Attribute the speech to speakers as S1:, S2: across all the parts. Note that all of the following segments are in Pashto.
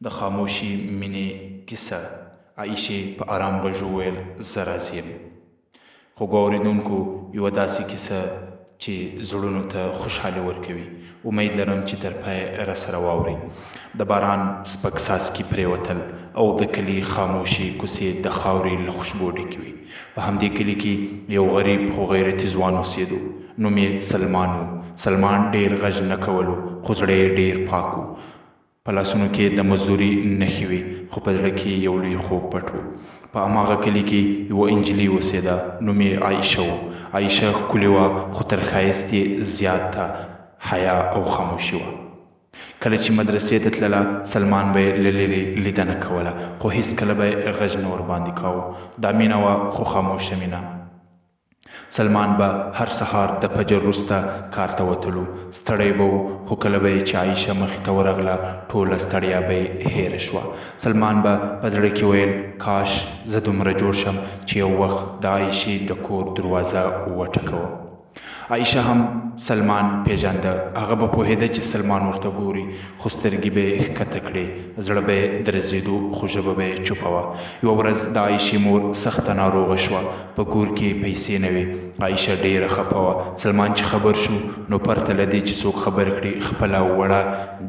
S1: د خاموشې مینې کیسه. عایشې په ارام غږ وویل، زه راضي یم. خوږو اورېدونکو، یوه داسې کیسه چې زړونو ته خوشحالي ورکوي. امید لرم چې تر پایه راسره واورئ. د باران سپک څاڅکي پرېوتل او د کلي خاموشې کوڅې د خاورې له خوشبو ډکې وې. په همدې کلي کې یو غریب خو غیرتي ځوان اوسېدو. نوم یې سلمان و. سلمان ډېر غږ نه کولو، خو زړه یې ډېر پاک و. په لاسونو کې د مزدوري نښې وې، خو په زړه کې یو لوی خوب پټ و. په هماغه کلي کې یوه انجلۍ اوسېده، نوم یې عایشه و. عایشه ښکلې وه، خو تر ښایست یې زیاته حیا او خاموشي وه. کله چې مدرسې ته تلله، سلمان به یې له لرې لیدنه کوله، خو هیڅکله به یې غږ نه ورباندې کاوه. دا مینه وه، خو خاموشه مینه. سلمان به هر سهار د فجر وروسته کار ته وتلو. ستړی به و، خو کله به یې چې عایشه مخې ته ورغله، ټوله ستړیا به یې هېره شوه. سلمان به په زړه کې ویل، کاش زه دومره جوړ شم چې یو وخت د عایشې د کور دروازه وټکوم. عایشه هم سلمان پېژانده. هغه به پوهېده چې سلمان ورته ګوري، خو سترګې به یې ښکته کړې، زړه به یې درزېدو، خو ژبه به یې چوپه وه. یوه ورځ د عایشې مور سخته ناروغه شوه. په کور کې پیسې نه وې. عایشه ډېره خپه وه. سلمان چې خبر شو، نو پرته له دې چې څوک خبر کړي، خپله وړه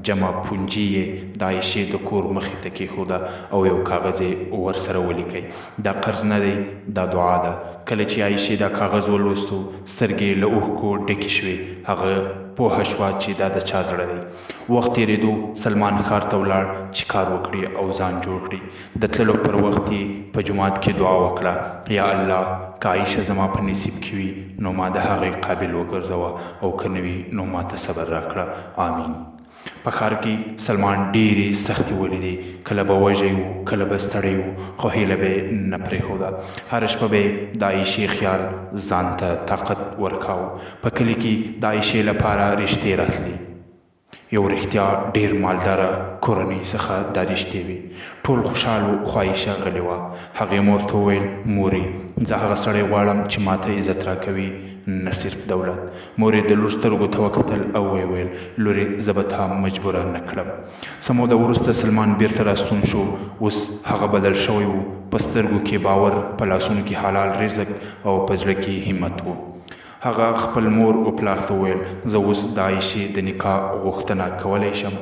S1: جمع پونجي یې د عایشې د کور مخې ته کېښوده او یو کاغذ یې ورسره ولیکی، دا قرض نه دی، دا دعا ده. کله چې عایشې دا کاغذ ولوستو، سترګې یې له اوښکو ډکې شوې. هغه پوهه شوه چې دا د چا زړه دی. وخت تېرېدو. سلمان ښار ته ولاړ چې کار وکړي او ځان جوړ کړي. د تللو پر وخت یې په جومات کې دعا وکړه، یا الله، که عایشه زما په نصیب کې وي، نو ما د هغې قابل وګرځوه، او که نه وي، نو ما ته صبر راکړه. آمین. په ښار کې سلمان ډېرې سختې ولیدې. کله به وږی و، کله به ستړی و، خو هیله به یې نه پرېښوده. هره شپه به یې د عایشې خیال ځان ته طاقت ورکاوه. په کلي کې د عایشې لپاره رشتې راتلې. یو رښتیا ډېر مالداره کورنۍ څخه دا رشتې وې. ټول خوشحال وو، خو عایشه غلې وه. هغې مور ته وویل، مورې، زه هغه سړی غواړم چې ماته عزت راکوي، نه صرف دولت. مور یې د لور سترګو ته وکتل او ویې ویل، لورې، زه به تا مجبوره نه کړم. څه موده وروسته سلمان بیرته راستون شو. اوس هغه بدل شوی و. په سترګو کې باور، په لاسونو کې حلال رزق او په زړه کې همت و. هغه خپل مور او پلار ته وویل، زه اوس د عایشې د نکاح غوښتنه کولی شم.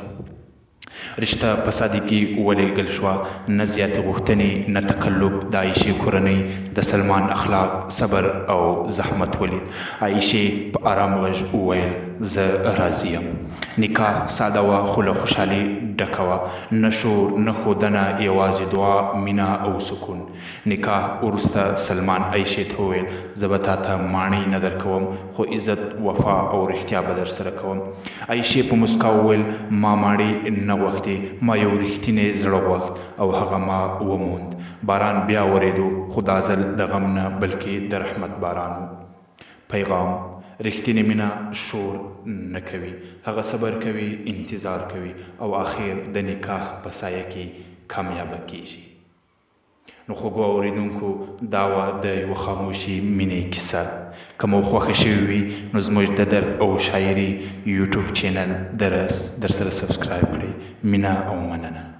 S1: رشته په سادګي ولېږل شوه، نه زیاتې غوښتنې، نه تقلب. د عایشې کورنۍ د سلمان اخلاق، صبر او زحمت ولید. عایشې په ارام غږ وویل، زه راضي یم. نکاح ساده وه، خو له خوشحالۍ ډکه وه. نه شور، نه ښودنه، یوازې دعا، مینه او سکون. نکاح وروسته سلمان عایشې ته وویل، زه به تا ته ماڼۍ نه درکوم، خو عزت، وفا او رښتیا به درسره کوم. عایشې په مسکا وویل، ما ماڼۍ نه غوښتې، ما یو رښتینی زړه غوښت، او هغه ما وموند. باران بیا ورېدو، خو دا ځل د غم نه، بلکې د رحمت باران و. پیغام: رښتینې مینه شور نه کوي. هغه صبر کوي، انتظار کوي او اخر د نکاح په سایه کې کامیابه کیږي. نو خوږو اورېدونکو، دا وه د یوه خاموشي مینې کیسه. که مو خوښه شوې وي، نو زموږ د درد او شاعري یوټیوب چینل درس درسره سبسکرایب کړئ. مینه او مننه.